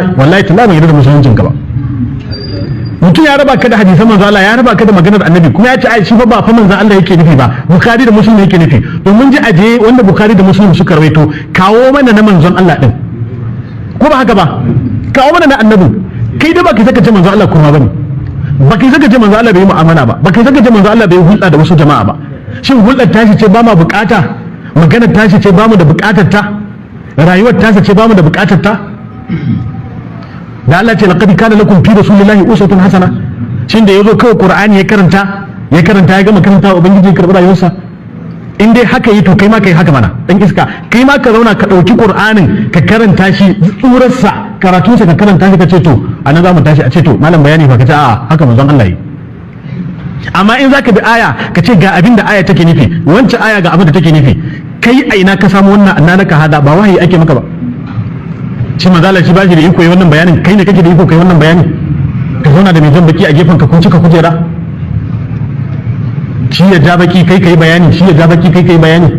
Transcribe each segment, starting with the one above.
Wallahi tallahi ban yarda da musuluncin ka ba. Mutum ya raba ka da hadisan manzo Allah, ya raba ka da maganar Annabi, kuma ya ce ai shi fa ba fa manzo Allah yake nufi ba, Bukhari da Muslim yake nufi. To mun ji, aje wanda Bukhari da Muslim suka rawaito, kawo mana na manzon Allah din, ko ba haka ba? Kawo mana na Annabi. Kai da baka saka ce manzo Allah kurma bane, baka saka ce manzo Allah bai yi mu'amala ba, baka saka ce manzo Allah bai hulɗa da wasu jama'a ba. Shin hulɗar tashi ce ba ma bukata? Maganar tashi ce ba mu da bukatar ta? Rayuwar tasa ce ba mu da bukatar ta? Da Allah ce laqad kana lakum fi rasulillahi uswatun hasana, shin da yazo kawai Qur'ani ya karanta, ya karanta, ya gama karanta, Ubangiji ya karbi rayuwarsa? In dai haka yi, to kai ma kai haka mana, dan iska. Kai ma ka zauna ka dauki Qur'anin ka karanta shi tsurarsa, karatunsa ka karanta shi, ka ce to anan za mu tashi, a ce to malam, bayani fa, ka ce a'a, haka manzon Allah yi. Amma in zaka bi aya, ka ce ga abin da aya take nufi, wancan aya ga abin da take nufi, kai a ina ka samu wannan? Annalaka hada, ba wahayi ake maka ba. Shi manzala shi ba shi da iko yi wannan bayanin? Kai ne kake da iko kai wannan bayani? Ka zauna da mai jan baki a gefen ka, kun cika kujera, shi ya ja baki, kai kai bayani, shi ya ja baki, kai kai bayani.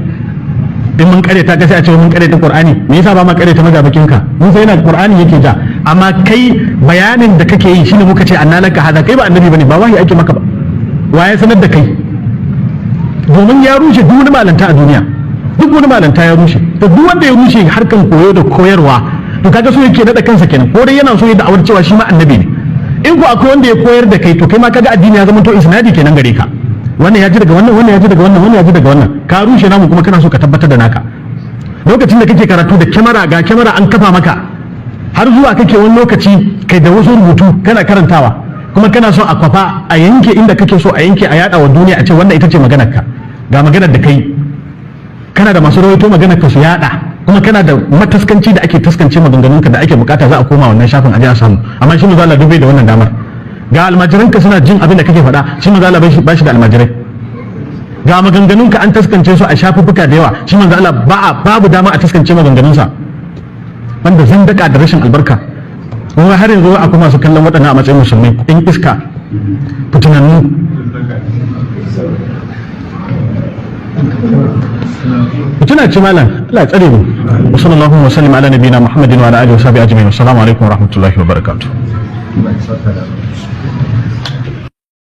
In mun kare ta, sai a ce mun kare ta Qur'ani. Me yasa ba ma kare ta majabakin ka? Mun sai yana Qur'ani yake ja, amma kai bayanin da kake yi shine muka ce annalaka hada. Kai ba annabi bane, ba wahayi ake maka ba. Waye sanar da kai? Domin ya rushe duk wani malanta a duniya, duk wani malanta ya rushe. To duk wanda ya rushe harkan koyo da koyarwa, to kaga so yake nada kansa kenan, ko dai yana so ya da'awar cewa shi ma annabi ne. In ko akwai wanda ya koyar da kai, to kai ma kaga addini ya zama to isnadi kenan gare ka. Wannan ya ji daga wannan, wannan ya ji daga wannan, wannan ya ji daga wannan. Ka rushe namu, kuma kana so ka tabbatar da naka. Lokacin da kake karatu da kyamara, ga kyamara an kafa maka, har zuwa kake wani lokaci kai da wasu rubutu kana karantawa, kuma kana son a kwafa, a yanke inda kake so a yanke, a yada wa duniya, a ce wannan ita ce maganar ka, ga maganar da kai. Kana da masu rawaito maganar ka su yada, kuma kana da mataskanci da ake taskance maganganunka da ake bukata, za a koma wannan shafin aje a samu. Amma shi manzo Allah duk bai da wannan damar. Ga almajiranka suna jin abin da kake faɗa, shi manzo Allah ba shi da almajirai. Ga maganganunka an taskance su a shafuffuka da yawa, shi manzo Allah ba a babu dama a taskance maganganunsa, wanda zandaka da rashin albarka. Kuma har yanzu akwai masu kallon waɗannan a matsayin musulmai, in iska, fitinannu. Mutuna ce malam, Allah ya tsare mu. Wa sallallahu wa sallam ala nabiyina Muhammadin wa ala alihi wa sahbihi ajma'in. Assalamu alaikum wa rahmatullahi wa barakatuh.